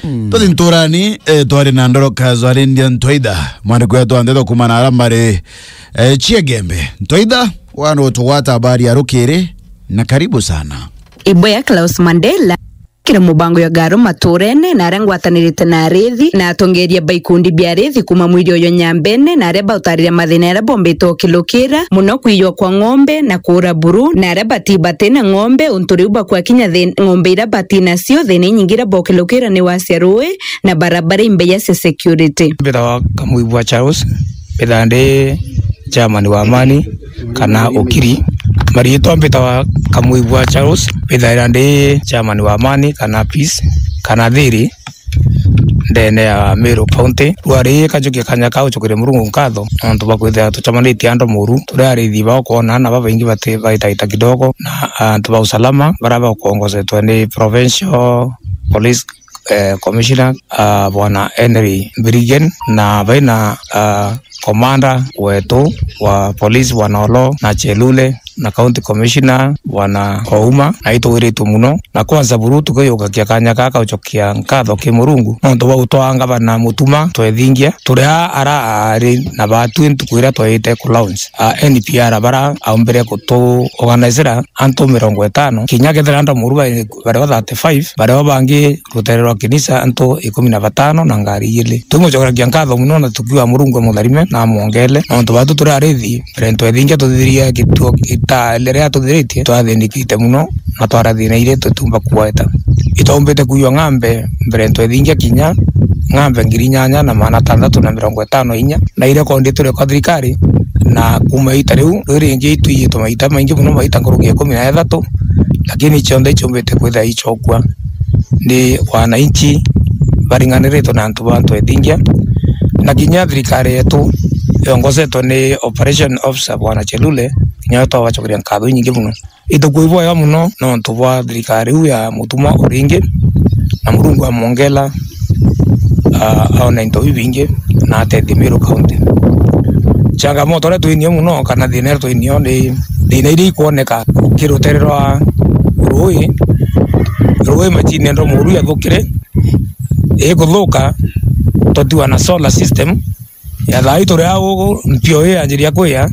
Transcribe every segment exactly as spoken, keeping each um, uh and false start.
Tuthi nturani, eh, twari na Ndoroka Zwarindia Ntwaitha, mwandiki wetu wa ndeto kuuma na aria mari, eh, Chiegembe. Ntwaitha, wano tugwata habari ya rukiri, na karibu sana. Ibwe ya Klaus Mandela. Kiri mubango ya Garo Maturene, na aria ngwatanirite na arithi, na atongeria ba ikundi bia arithi kuuma mwiri uyo Nyambene, na aria bautariria mathina aria bombite ukilukira, muno kwiywa kwa ng'ombe na kuura buru, na aria bati batina ng'ombe, untu riu bakwa kinya thi-, ng'ombe iria bati nacio, thina inyingi iria bokilukira ni wacia rui, na barabara imbeya cia security. Mbitawa Kamuibua Charles, mbithaa ndi chairman wa Amani kana Ukiri. Mariitwa mbitawa Kamuibua Charles, mbithaira ndi chairman wa Amani kana Peace kana Thiri ndene ya Meru County. Rwari kajukia kanya ka ucokeria Murungu nkatho nontu bwa kwithira tucemanitie andu moru, turi arithi ba kwona na babaingi bati baitaita kidogo, na antu ba usalama baria bakuongozetwe ni provincial police eh, commissioner, ah, bwana Henry Mbirigen, na baina, ah, commander wetu wa police bwana Olo na Chelule, na county commissioner bwana Ouma, na itugwiritwe muno. Na kwanza buru tukiyukakia kanya gaka ucokia nkatho ki Murungu nontu bwa gutwaa ngavana Mutuma Twethingia, turia ara ari na batwi ntuku iria twaite ku launch, ah, N P R bara aumbire kutu organizera antu mirongo itano, kinya kethira antu moru bari, bari o thirty-five, bari o bangi rutere rwa kinisa antu ikumi na batano na ngari igiri. Tumucokeria nkatho muno na tukiuga Murungu amutharime na amwongele, nontu batu turi arithi, mbere twethingia tuthirie gituo gita riria tuthiritie, twathinikite muno na twara thina iria tutumba kuweta. Itwaumbite kuiywa ng'ambe mbere twethingia kinya ng'ambe ngiri inyanya na magana atandatu na mirongo itano inya, na iria kondi turi kwa thirikari, na kuma ita riu, riu ringi itwiyitwe maita maingi muno, maita nkuruki ya ikumi na ithatu, lakini cionthe icumbite kwithira icokua ni wananchi baringaniritwe na antu ba Twethingia, na kinya thirikari yetu yongozetwe ni operation officer bwana Chelule, kinya we twabacokeria nkatho inyingi muno. Itukwibwega muno nontu bwa thirikari iu ya Mutuma Uringi, na Murungu amwongela, ah, aone into bibingi na atethie Meru County. Changamoto iria twinio muno kana thina iria twinio ni thina iria ikwoneka ukirutere rwa rui, rui machine ndo moru yathukire, ikuthuka, tutiwa na solar system ya thaa ii turi au mpio ii yanjiria kwiya,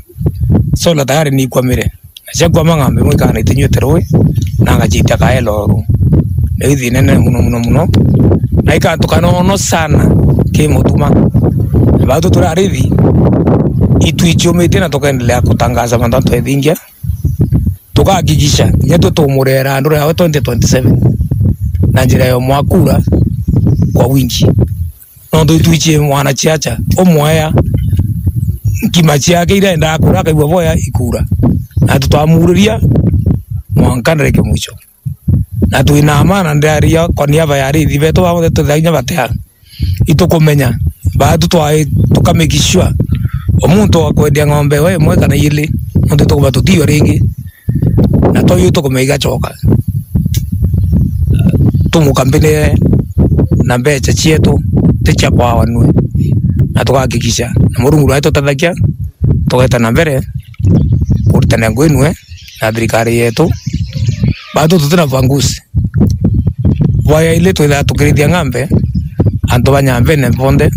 solar tayari ni ikwamire. Na ciakwama ng'ambe imwe ikana itinyuite rui, na ngacitia kaelo ru. Nau thina inene muno, muno, muno. Na ikantu kanono sana ki Mutuma. Na batu turi arithi, itwiciumitie na tukaendelea kutangaza mantu twethingia. Tukahakikisha kinya twe tumurera andu riawe twenty twenty-seven na njira ya umwakura kwa wingi. Nontu itwichie mwana chiacha umwea nkima chiake iria endaa kura akaigua boya ikura, na tutwamuriria mwanka ndareke mwicho. Na twina amana ndaria kwa niaba ya arithi betu babonthe twithagia batea. Itukumenya batu twa tukamake sure o muntu akwendia ng'ombe we imwe kana igiri, nontu itukuba tutiyo ringi. Na toyo tukumenya igacoka, tumukambire na mbecha cietu ti cia kwawa nue, na tugahakikisha na Murungu rwai tutethagia, tugeta na mbere kuritana ngugi nue na thirikari yetu. Batu tutina ubaguzi bwa yaili twithaa tukirithia ng'ambe antu ba Nyambene bonthe.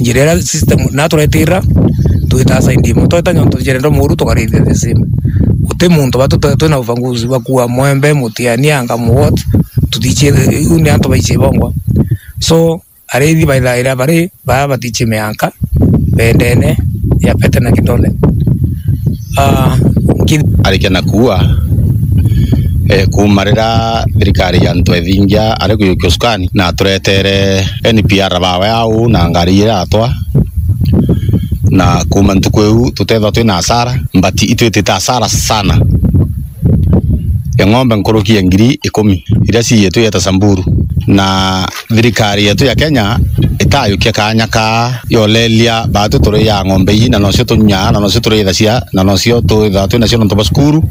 Njira iria system na turetira, twita side imwe, tweta nyonto njira ndo moru tukarithia the same. Guti muntu batu twe-, twina ubaguzi bwa kuua mwembe, mutiania, anga muwot, tutichie, iu ni antu baichie bongwa. So, arithi baithaira bari baa batichie mianka, bendene ya pete na kidole. Ah, nki- Arikia na kuua, eh, kuuma riria thirikari ya Ntwethingia ari kuyukia usukani na aturetere N P R bawe au na ngari iria atwa, na kuuma ntuku iu tutethwa twina hasara, but itwitite hasara sana ya ng'ombe nkuruki ya ngiri ikumi iria ciiyitwe yeta Samburu, na thirikari yetu ya Kenya itayukia kanya ka yolelia batu turi ya ng'ombe ii, na nocio tunyaa, na nocio turithacia, na nocio twithaa twinacio nontu bwa cukuru.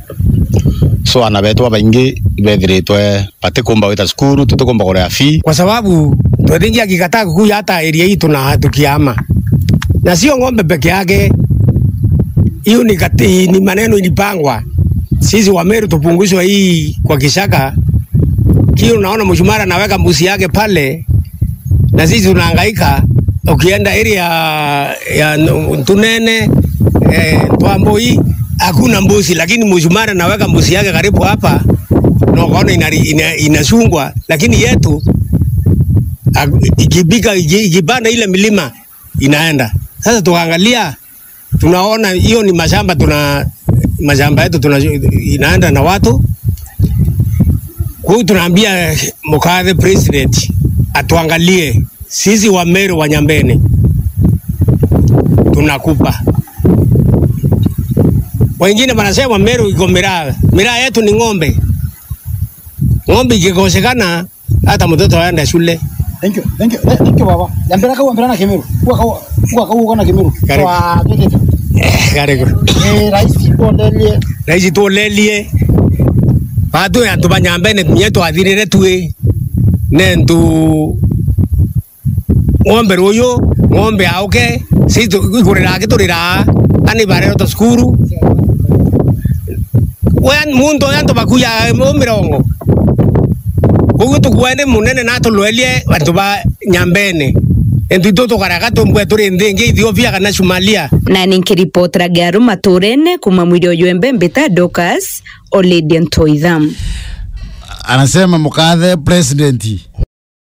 So, ana betu babaingi bethiritwe batikumba gwita cukuru, tutikumba kuria fee. Kwa sababu twethingia akikataa kukuja hata area itu na tukiama. Na sio ng'ombe peke yake, hiyo ni kati-, ni maneno ilipangwa. Sisi Wameru tupunguzwe hii kwa kishaka. Kile unaona mshumara anaweka mbuzi yake pale, Na sisi tunahangaika, ukienda area ya, ya Ntunene, eh, Twamboi, hakuna mbuzi, lakini mshumaa anaweka mbuzi yake karibu hapa, na ukaona inari-, ina-, inachungwa, lakini yetu, ak-, ikipika, iki-, ikipanda ile milima, inaenda. Sasa tukaangalia, tunaona hiyo ni mashamba, tuna mashamba yetu tuna, inaenda na watu. Kwa hiyo tunaambia mkathe president atuangalie sisi wa Meru wa Nyambene, tunakupa. Wengine wanasema Meru iko miraa, miraa yetu ni ng'ombe. Ng'ombe ikikosekana, hata mtoto aende shule. Thank you, thank you, thank you baba. Yambira kau, yambira na Kimiru. Kwa kau, kwa kau uko na Kimiru. Karibu. Kwa tete. Eh, karibu. Eh, rais tuonelie. Rais tuonelie. Batu ya antu ba Nyambene nye twathirire tui. Nentu ng'ombe ruyu, ng'ombe auke, si tu-, ikurira akiturira, ani barerota cukuru. We, muntu antu bakuya mu mirongo. Koguo tukwende munene na atulwelie antu ba Nyambene. Entu itu tukaraga tumbwe turi nthi ingi Ethiopia kana Somalia. Na ninkiripotera Garu Maturene kuma mwiri uyu Embe mbita Dorcas Oledian Toitha. Anasema mukathe president